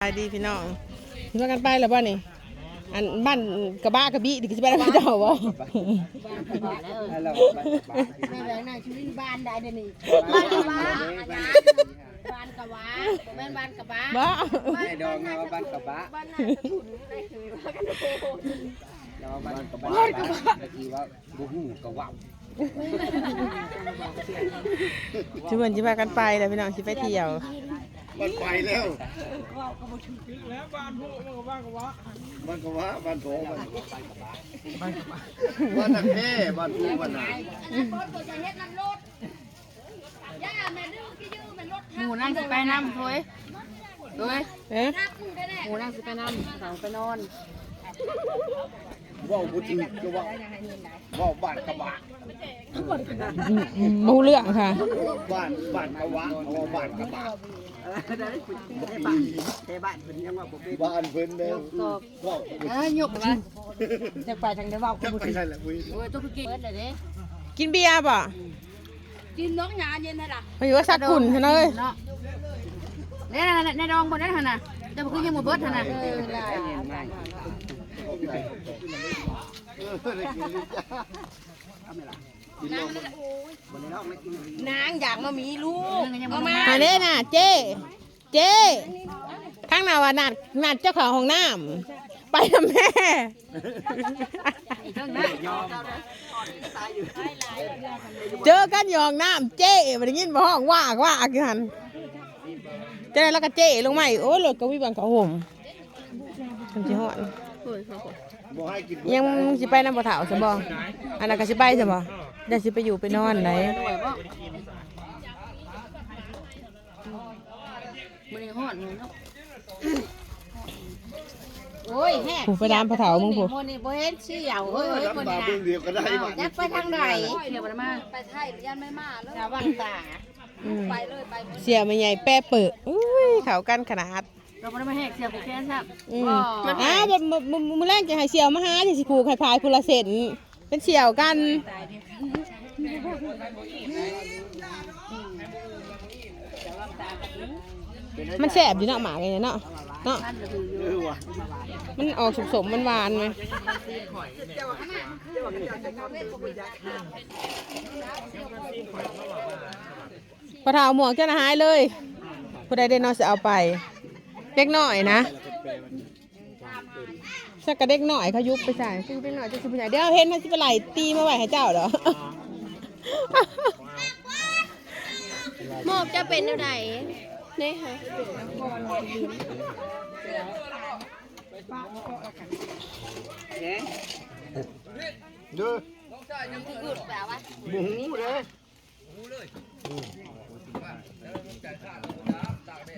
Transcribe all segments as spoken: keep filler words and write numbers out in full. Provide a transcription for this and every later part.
ไปดีพี่น้อง พากันไปแล้วบ่นี่ อันบ้านกะบะกะบิดิ สิไปนำเจ้าบ่ แม่แหวงนางชีวิตบ้านใดเดี๋ยวนี้ บ้านกะบะ บ้านกะวา บ่แม่นบ้านกะบะ บ่ แม่ดองเฮาว่าบ้านกะบะ บ้านนาตะขุน เฮาว่าบ้านกะบะ บ้านกะบะ แต่ที่ว่าบ่ฮู้กะเว้า สิเพิ่นสิพากันไปแล้วพี่น้อง สิไปเที่ยว มันไปแล้ว บ้านกะวา บ้านโพ บ้านกะวา บ้านกะวา บ้านโพ บ้านกะวา บ้านกะวา บ้านนักแท้ บ้านโพ บ้านนา หมู่นั่งสิไปนำ โถย โถย เอ๊ะ หมู่นั่งสิไปนำ เขาไปนอน เว้าบ่ถูกก็เว้า เว้าบ้านกะบะ อืม อืม บ่รู้เรื่องค่ะ บ้าน บ้านกะวะ เว้าบ้านกะบะ บ้านเพิ่นเด้อ เว้า เอ้ย ยกมา จะไปทางใดเว้า จักไปซั่นแหละ อุ้ย โอ้ย ต้องกินเบิดเลยเด้ กินเบียร์บ่ กินนกหญ้าเย็นให้ล่ะ ไปอยู่ว่าสักกุ่นเถอะเอ้ย เนาะ แน่ๆๆๆ ดองบ่ได้หั่นน่ะ แต่บ่คือยังบ่เบิดหั่นน่ะ เออ ได้ นางอยากมามีลูก เอามา อันนี้น่ะ เจ้ เจ้ ทางหน้าว่านัด นัดเจ้าของห้องน้ำ ไปนำแม่ เจอกันอยู่ห้องน้ำ เจ้ บ่ได้ยินบ่ ฮ้องวากวากอยู่หั่น จังใด๋แล้วก็เจ้ลงมาอีก โอ้ย รถก็มีบังเขาห่ม มันสิฮ้อน บ่ให้กิน ยังสิไปนำพ่อเฒ่าซะบ่ อันนั้นก็สิไปซะบ่ เดี๋ยวสิไปอยู่ไปนอนไหน มื้อนี้ฮ้อนมื้อเนาะ โอ้ย แฮะ ผู้ไปถามพ่อเฒ่ามึงผู้ มื้อนี้บ่เห็นเสี่ยวเฮ้ย มื้อนี้นะ เบิ่งเดียวก็ได้ จักไปทางใด เดี๋ยวบ่ได้มา ไปไทยย่านไม่มาเลย ระวังตา อืม ไปเลย ไปเลย เสี่ยวแม่ใหญ่แปะเปอะ อุ้ย เข้ากันขนาด เราบ่ได้มาแหกเสี่ยวผูกแขนซ้ำ อืม บ่ อ้าว แบบมื้อ มื้อ มื้อแรกจะให้เสี่ยวมาหา สิผูกให้พายผู้ละเส้น เป็นเสี่ยวกัน มันแซ่บอยู่เนาะ หมากอันนี้เนาะ เนาะ เออว่ะ มันออกสมๆ หวานๆ ไหม พอเฒ่าหมวกเจ้าน่ะหายเลย ผู้ใดได้เนาะสิเอาไป เด็กน้อยนะ สักกะเด็กน้อยเขายุบไปใส่ คือเด็กน้อยจะสิผู้ใหญ่ เดี๋ยวเห็นเขาสิไปไล่ตีมาไว้ให้เจ้าดอก หมวกจะเป็นแนวใด๋ นี่ค่ะ เด้อ บ่ฮู้เด้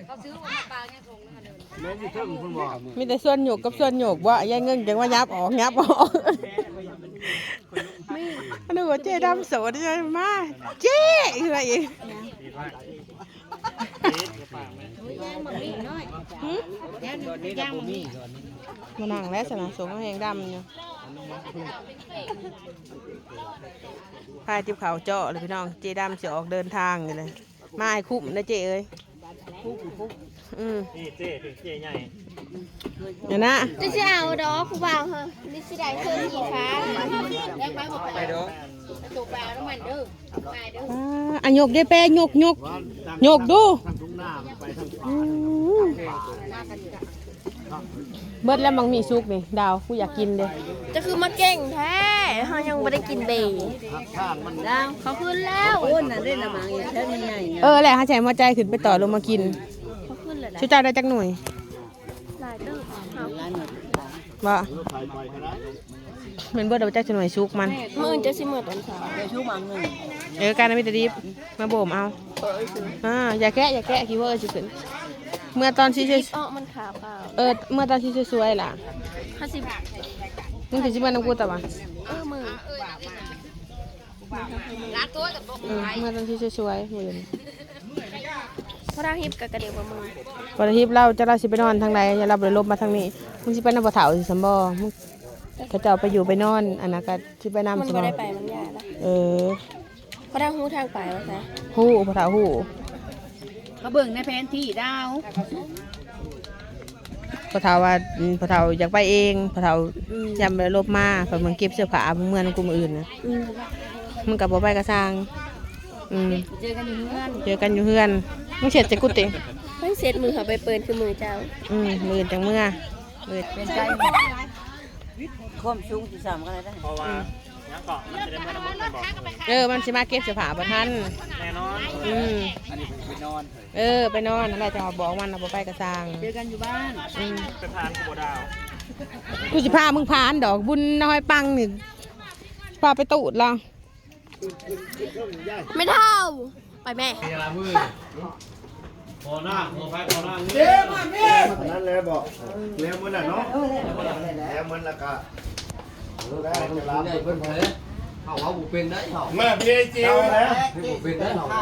เขาซื้อมาปลาเนี่ยถุงนึงอะเดิน แม่นอยู่เทิงพุ่นบ่ มีแต่ส่วนหยกกับส่วนหยกบ่ ยายเงิ่งจังว่ายับออก ยับออก นึกว่าเจ๊ดำโสด มา เจ๊ คืออะไรอีก หึ มานั่งแล้วสนะ สมแหงดำอยู่ พาติบเขาวเจาะเลยพี่น้อง เจ๊ดำสิออกเดินทางอยู่เลย มาให้คุ้มนะเจ๊เอ้ย อืม นี่เจ๊ เจ๊ใหญ่ เดี๋ยวนะ จะสิเอาดอกผู้บ่าวเหรอ นี่สิได้เครื่องสีฟ้า ไปเด้อ ตัวแปลน้ำมันเด้อ ไปเด้อ อ่า อ่ะ ยกได้แป้ง ยก ยก ยกดู อืม เบิดแล้ว มังมีสุกนี่ ดาว กูอยากกินเด้ จะคือมาเก่งแท้ เฮายังบ่ได้กินเบย์ ดาว เขาขึ้นแล้ว โอ้ย นั่นเด้ละมังอีกแค่นี้ไง เออ แหละ หาใส่หัวใจขึ้นไปต่อลงมากิน เขาขึ้นแล้วนะ ชุดเจ้าได้จักหน่วย หลายเติบ บ่ แม่นเบิดเอาไปจักหน่วยสุกมัน มื้ออื่นจะสิเมื่อตอนเช้า เดี๋ยวชูมังหนึ่ง เออ การมีแต่ดิบ มาบ่มเอา อ่า อย่าแกะ อย่าแกะ คิดว่าเออสิขึ้น เมื่อตอนที่ ดิบออกมันขาวๆ เออ เมื่อตอนที่สวยๆ ล่ะ ห้าสิบ มึงสิสิมานำกูแต่ว่า เออ มื้อ อืม เมื่อตอนที่สวยๆ มื้อนี้ พระอาทิตย์ก็กระเดียวกว่ามื้อ พระอาทิตย์เราจะ เราสิไปนอนทางใด อย่าเราบ่ได้ลบมาทางนี้ มึงสิไปนำบ่เฒ่าสิสำบ่ มึง เขาเจ้าไปอยู่ไปนอน อันนั้นก็สิไปนำ มัน สิ บ่ได้ไป มันยากนะ เออ พระฮู้ทางไปว่าซะ ฮู้ พระฮู้ เขาเบิ่งในแผนที่ดาว พ่อเฒ่าว่า อืม พ่อเฒ่าอยากไปเอง พ่อเฒ่า อืม ย้ำไปลบมา เพิ่นเมืองเก็บเสื้อผ้าเมือนกูมื้ออื่นน่ะ อืม มึงก็บ่ไปก็ซ่าง อืม เจอกันอยู่เฮือน เจอกันอยู่เฮือน มึงเช็ดใส่กูติ เพิ่นเช็ดมือเขาไปเปิดคือมือเจ้า อืม มื้ออื่นจั่งเมือ มื้อ เป็นใจ ความสูงสิสามกันได้ เพราะว่า อืม ยังเกาะมันจะได้เมือน้ำมันบ่ เออ มันสิมาเก็บเสื้อผ้าบ่ทัน แน่นอน อืม อันนี้ผมไปนอน เออ ไปนอนนั่นแหละ จั่งว่าบอกมันน่ะ บ่ไปก็ซ่าง เจอกันอยู่บ้าน อืม ไปพานกูบ่ดาว กูสิพามึงพานดอก บุญน้อยปังนี่ พาไปตูดลอง แม่เฒ่า ไปแม่ เวลามือ พอหน้า พอไฟ พอหน้า เจ๊มาแม่ นั่นแหละบอก แล้วมื้อน่ะเนาะ แล้วมื้อแล้วก็ เออ ได้จะลาเพิ่นไป เฮาเว้าบ่เป็นได้เฮา มาพี่เจ๊แล้ว บ่เป็นได้เฮา ล้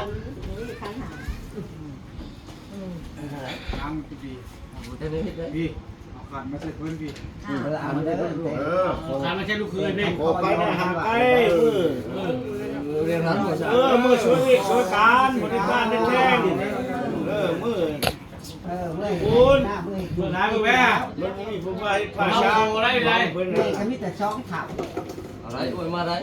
างมันจะดี เฮ็ดได้ พี่ เอาขันมาใส่พื้นพี่ เออ เอามาเด้อ เออ เอาขันมาใส่ลูกเขยพี่ ขอไปนะหาใกล้มือ เออ เออ เรียนรู้ เออ มือช่วยเอกช่วยการ บริการแท้ๆ เออ มือ เออ เมื่อย คุณ หน้าเมื่อย เมื่อไหร่เมื่อแม่ มันมีผู้ว่าให้พา เอา เช้า อะไรอะไร เพิ่น เมื่อยก็มีแต่สองเท่า อะไร โอ้ย มาได้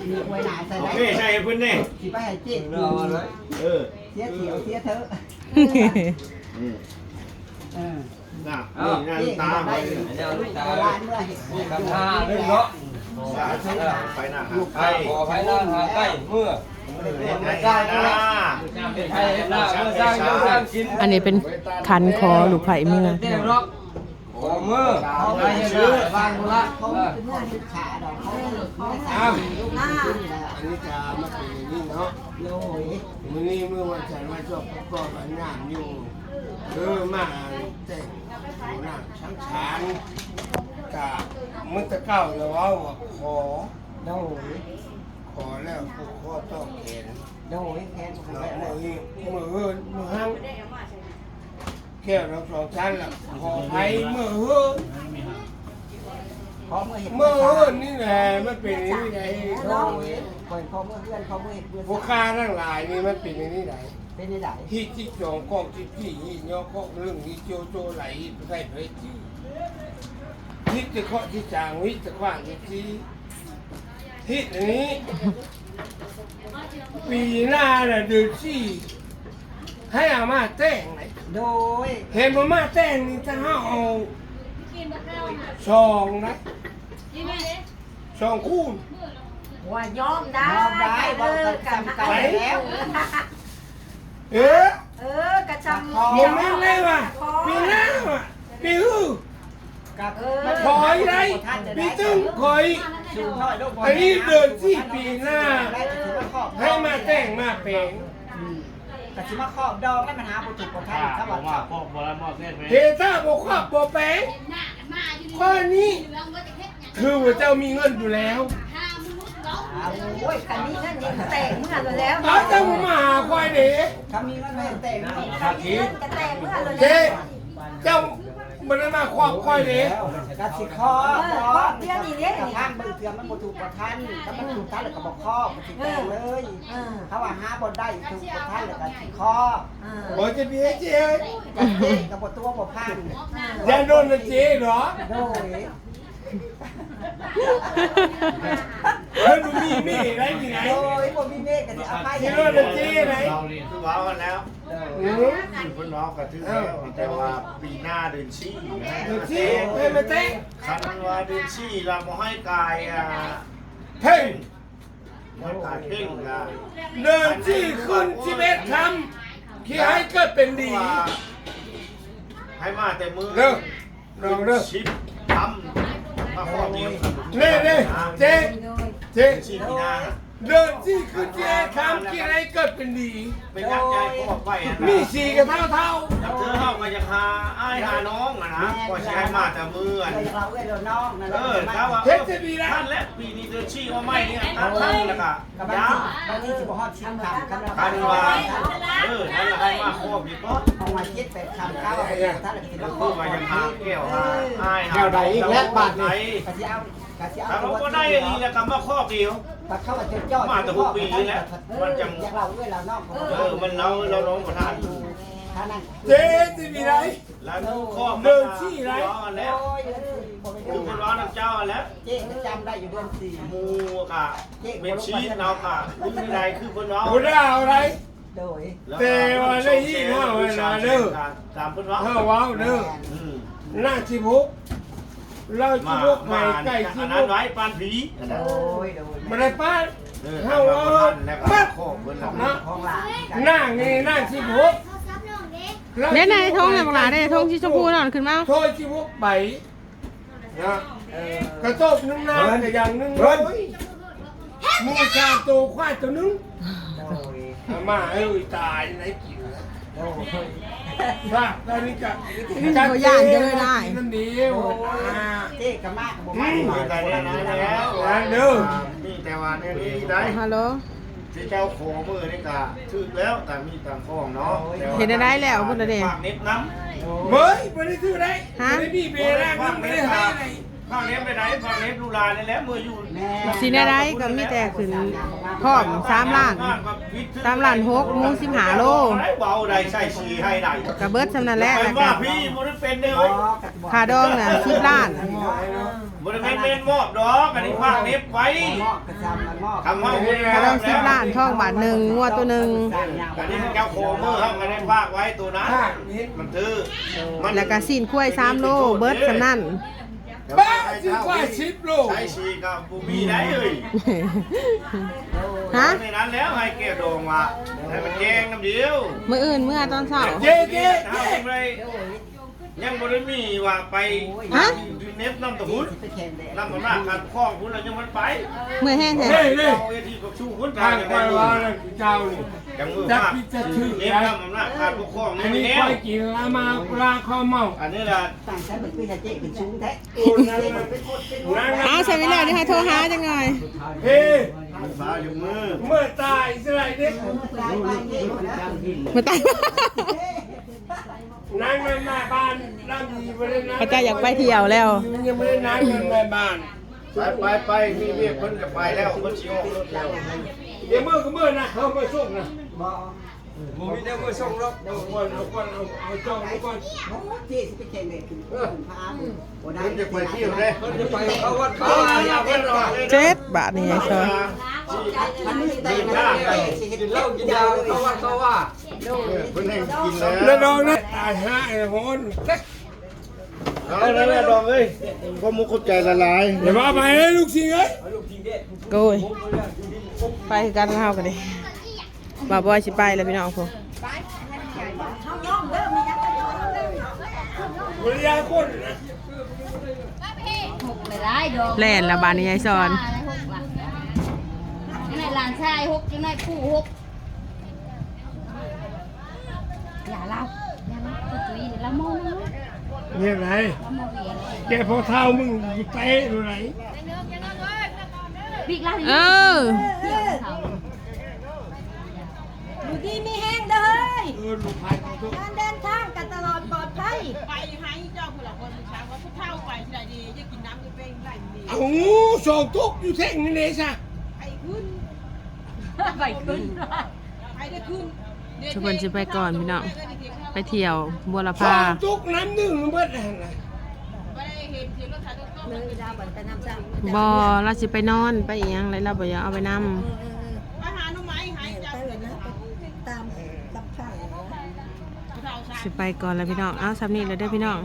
มีอวยหนาใส่ โอ ได้ เค ใส่ให้เพิ่นแน่ สิไปให้เจ๊ เอาอะไร เออ เสียเที่ยวเสียเถอะ อืม เออ น่ะ เอา นี่น่ะ เจ๊ ตา ก็ได้ ไป เดี๋ยวลูกตา หลานเมื่อเห็น นี่คำถามเรื่องเนาะ สาธุ ไปนะ ลูก ไป ขอไปนะ หาใกล้เมื่อ เออ เห็นไหม ได้นะ เห็นไทยเห็นหน้า เมื่อสร้างอยู่สร้างกิน อันนี้เป็นขันขอลูกไผ่เมือ แจ้งเนาะ ขอเมื่อ ขอไปเห็นหน้าบ้านคนละ เขาเป็นเมื่อที่ขาดอกเขาเป็นเมื่อสาม อ้าว ลูกหน้า อันนี้จะมาเป็นอย่างนี้เนาะ โอ้ย มื้อนี้มื้อวันจันทร์วันศุกร์ก็ประกอบงานอยู่ เออ มาแต่งหัวหน้าสังสรรค์ กะมื้อตะเก้าเนี่ยเว้าว่าขอ โดย ขอแล้วผูกคอต่อแขน โดย แขน เนาะ มื้อนี้ มื้อเฮือน มื้อหั้ง แก้วน้ำสองชั้นล่ะ ขอไผเมื่อเฮือน ขอเมื่อเห็น เมื่อเฮือนนี่แหละ มันเป็นอย่างนี้ไง โดย ขอเมื่อเฮือน ขอเมื่อเห็นเฮือน พวกข้าทั้งหลายนี่มันเป็นอย่างนี้ไหน เป็นอย่างไร ที่ที่จองกล้องที่ที่นี่เนาะ กล้องเรื่องนี้โจโจไหลไปใส่ไปที่ ที่จะเคาะที่จางวิจะขว้างที่ที่ ที่อันนี้ ปีหน้าน่ะเดือนสี่ ให้เอามาแต่งไหน โดย เห็นบ่มาแต่งนี่ถ้าเฮาเอาสองนะ สองคูณ ว่ายอมได้ ยอมได้ เออ ว่ากัน กัน กันแล้ว เออ เออ กระจำ บ่แม่นเลยว่ะ ปีหน้าว่ะ ปีหื้อ กับ เออ ขออีกได้ ปีตึ้งขออีก สูงเท่าไหร่ลูก อันนี้เดือนสี่ปีหน้า ให้มาแต่งมาแปลง อืม แต่สิมาครอบดองแล้วมันหาบ่ถูกบ่ทัน อ่า เขาว่า ผมว่าครอบบ่แล้วมอบเส้นไป เฮต้าบ่ครอบบ่แปลง ข้อนี้ คือว่าเจ้ามีเงินอยู่แล้ว อ้าว โอ้ย คันนี้นั่นยังแต่งเมื่อแล้ว เอาเจ้ามาหาควายเด้ ถ้ามีเงินแม่แต่ง ถ้ามีเงินก็แต่งเมื่อแล้ว เจ๊ เจ้าบ่ได้มาครอบควายเด้ กะสิครอบ เออ ครอบเดี๋ยวนี้เนี่ย กะทางเบิ่งเทื่อมันบ่ถูกบ่ทัน ถ้ามันถูกทันแล้วก็บ่ครอบ มันสิแต่งเลย เออ เขาว่าหาบ่ได้ถูกบ่ทันแล้วก็สิครอบ เออ โอ้ย เจ๊เปียเจ๊ กะเจ๊กะบ่ตัวบ่พัน อย่าโดนนะเจ๊เนาะ โดย เพิ่นบ่มีเมฆได้ที่ไหน โอ้ย บ่มีเมฆก็สิเอาไป สิรอดเจ๊ไหน คือเว้ากันแล้ว อืม เพิ่นเว้ากันถือแล้ว แต่ว่าปีหน้าเดือนสี่ เดือนสี่ ให้มาแต่ง คันว่าเดือนสี่ เราบ่ให้กาย อ่า เพ่ง บ่ให้กายเพ่ง อ่า เดือนสี่ ขึ้นสิบเอ็ดค่ำ คิดให้เกิดเป็นดี ให้มาแต่มื้อ เด้อ ลองเด้อ สิบค่ำ มาขอเดียวกัน เน่เน่ เจ๊ เจ๊ สี่มีนา เดือนสี่ ขึ้นสิบเอ็ดค่ำ คิดให้เกิดเป็นดี เป็นยักษ์ใหญ่ก็ออกไปอะนะ มีสีกับเท่าเท่า อยากเจอเท่าก็อยากหาอ้ายหาน้องอะนะ ก็สิให้มาแต่มื้ออัน เราเอื้อนเราน้องนั่นแห เอ ละ อ ถ้าว่า เฮ็ดจะดีนะ ท่านและปีนี้เดือนสี่ ว่าไม่เนี่ย ท่านแล้วก็ ก็บางที ยาว บางทีสิบ่ฮอดสิบค่ำ คัน คันว่า เออ นั่นแหละให้มาครอบดีกว่า เอามาเจ็ดแปดค่ำ เขาเอาไปท่านละสิ เออ มาครอบ คือว่ายังหาแก้วหาอ้ายหา แก้วใดอีกแล้วบาดนี้ กะสิเอา กะสิเอา ถ้าเราบ่ได้อันนี้แล้วก็มาครอบเดียว บัดเขาว่าเจ้าจ้อย มาแต่หกปีนี่แหละ มันจัง อยากเล่าเอื้อนเราน้อง เออ มันเล่าเราน้องบ่ทัน ท่านั้น เจ๊สิมีไร แล้วครอบ เดินสี่ไร คือเพิ่นเว้านั่นแหละ โอ้ย เดินสี่ คือเพิ่นเว้านั่นเจ้าแหละ เจ๊ก็จำได้อยู่เดือนสี่ หมู่กะ เจ๊ก็ เป็นชีนเอากะ คือใดคือเพิ่นเว้า บ่ได้เอาอะไร โดย แต่ว่าได้ยินเฮาเวลาเด้อ ตามเพิ่นเว้า เฮาเว้าเด้อ อืม หน้าสิบหก เราสิบหก มา ไปใกล้ มา สิบหก อันนั้นไว้ปานผี โดย โดย บ่ได้ปาน เออ เฮาเว้า แล้วก็ ปั๊บ ของเพิ่นล่ะ นะ ของหลาน นางนี่นางสิบหก แล้ว เด้ ในทงน่ะ บักหลาเด้ ทงสีชมพูนั่นขึ้นมา โทษสิบหก ใบ นะ เออ กระโตกหนึ่งนาง เพิ่น กระยางหนึ่ง เพิ่น ร้อย หมูสามตัว ควายตัวหนึ่ง โดย เอามา เอ้ย ตาย ไหนกินนะ โดย ว่าตอนนี้ก็ นี่เขาย่านกันเลยได้ นั่นเดียว โอ้ย อ่า เจ๊ก็มาก บ่มาก อืม แต่ว่านั่นแล้ว นั่นเด้อ มีแต่ว่าแนวนี้ได้ ฮัลโหล ที่เจ้าขอมือนี่ก็ถืกแล้ว แต่มีตามข้องเนาะ เห็นได้แล้ว พุ้นน่ะเด้ ฝากเน็ตนำ เฮ้ย บ่ได้ถืกได้ ฮะ บ่ได้มีเวลา บ่ได้ให้ไหน ฝากเน็ตไปไหน ฝากเน็ตลูกหลานนี่แหละ มืออยู่ แม่ สิแนวใดก็มีแต่ขึ้นพร้อม สามล้าน สามล้านหก หมูสิบห้าโล เบาได้ใส่สีให้ได้ กะเบิดส่ำนั่นแหละ ไป แล้วกะ ว่าพี่บ่ได้เป็นเด้อ ค่าดองน่ะ สิบล้าน บ่ได้แม่นมอบดอก อันนี้ฝากเน็ตไว้ มอบกระซำมันมอบ คำว่า ค่าดองสิบล้าน ทองบาทหนึ่ง งัวตัวหนึ่ง อันนี้เจ้าของมือเฮาก็ได้ฝากไว้ตัวนั้น มันถืก มัน แล้วกะสิ้นควายสามโล เบิดส่ำนั่น บ้า สิ้นควายสิบโล ใช้สีก็บ่มีได้เอ้ย ฮะ ในนั้นแล้วให้แกดองว่า ให้มันแจ้งนำเดียว มื้ออื่นเมื่อตอนเช้า เจ๊ เจ๊ เจ๊ เอาไป ยังบ่ได้มีว่าไป ฮะ อยู่เน็ตนำตะพุ้น นำอำนาจการปกครองพุ้นแล้วยังมันไป เมื่อยแฮงแท้ เฮ้ย เฮ้ย เอาเวทีประชุมพุ้น ทางไปว่านั่นคือเจ้านี่ จังมือ จัก ว่า พิจารณา เน็ตนำอำนาจการปกครอง อันนี้ นี่ ค่อยกินแล้วมาลาข้าวเมา อันนี้ล่ะ ต่างชั้นมันคือเจ๊เป็นสูงแท้ โอ้นั่นน่ะ เอา สามีแล้วนี่ค่ะ โทรหาจังหน่อย เฮ้ย มันฟ้าอยู่มือ เมื่อตายสิไรเนี่ย เมื่อตาย นางแม่บ้านร่างดีบ่ได้นะ เขาเจ้าอยากไปเที่ยวแล้ว มันยังไม่ได้นัดกันแม่บ้าน ไป ไป ไป มีเวียกเพิ่นจะไปแล้ว เพิ่นสิออกรถแล้ว เดี๋ยวมื้อก็มื้อนะ เขามาส่งนะ บ่ บ่มีแนวมาส่งหรอก เอาก่อน เอาก่อน เอา เอาจองไว้ก่อน โอ้ เจ๊สิไปแข่งเด็กถึง เออ พา บ่ได้ เพิ่นจะไปเที่ยวเด้ เพิ่นจะไปเข้าวัดเข้าวา เพิ่นออกเลย เจ็ดบาทนี่ไงซอน มันมีแต่ กินเหล้ากินยาเข้าวัดเข้าวา เพิ่นแห่งกินแล้ว แล้วดองนะ ตายห่าไอ้โหน เอาแล้วนะดองเอ้ย ขอบมุกขอบใจหลายๆ อย่าว่าไปเลยลูกศิษย์เอ้ย โอ้ย ไปกันเฮากันดิ บ่าวบอยสิไปแล้วพี่น้องพวก บริยาคนนะ หกหลายๆดอก แล่นละบาดนี้ยายสอน จังได๋หลานชายหก จังได๋ปู่หก อย่าเล่า อย่าเล่า ตุ้ยเล่าโม่นะ เนี่ยไหน เล่าโม่เวียน แกพอเท่ามึงอยู่เตะอยู่ไหน บิ๊กเล่า เออ เดี๋ยวเล่า อยู่ดีมีแฮงเด้อเฮ้ย เออ ลูกพายของทุก การเดินทางกันตลอดปลอดภัย ไปให้เจ้าผู้หลักคนช้างว่าผู้เฒ่าไปที่ใดดี จะกินน้ำกินแป้งไหลดี เอาสองตุ๊กอยู่แท่งนี่เลยซะ ไปขึ้น ไปขึ้น ไปได้ขึ้น ทุกคนสิไปก่อนพี่น้อง ไปเที่ยวบัวละ สอ พา งตุ๊กน้ำหนึ่งเบิดหั่นน่ะ บ่ได้เห็นเสียงรถไถตุ๊กๆ เรื่องยาวบัดไปน้ำซ้ำ บ่ ลาวสิไปนอน ไปอีหยัง แล้วลาวบ่อยากเอาไปนำ เออ เออ เออ ไปหาหน่อไม้ให้จับ ไปเลยนะ ไปตามลำพังนะ สิไปก่อนแล้วพี่น้อง เอาส่ำนี้แล้วเด้อพี่น้อง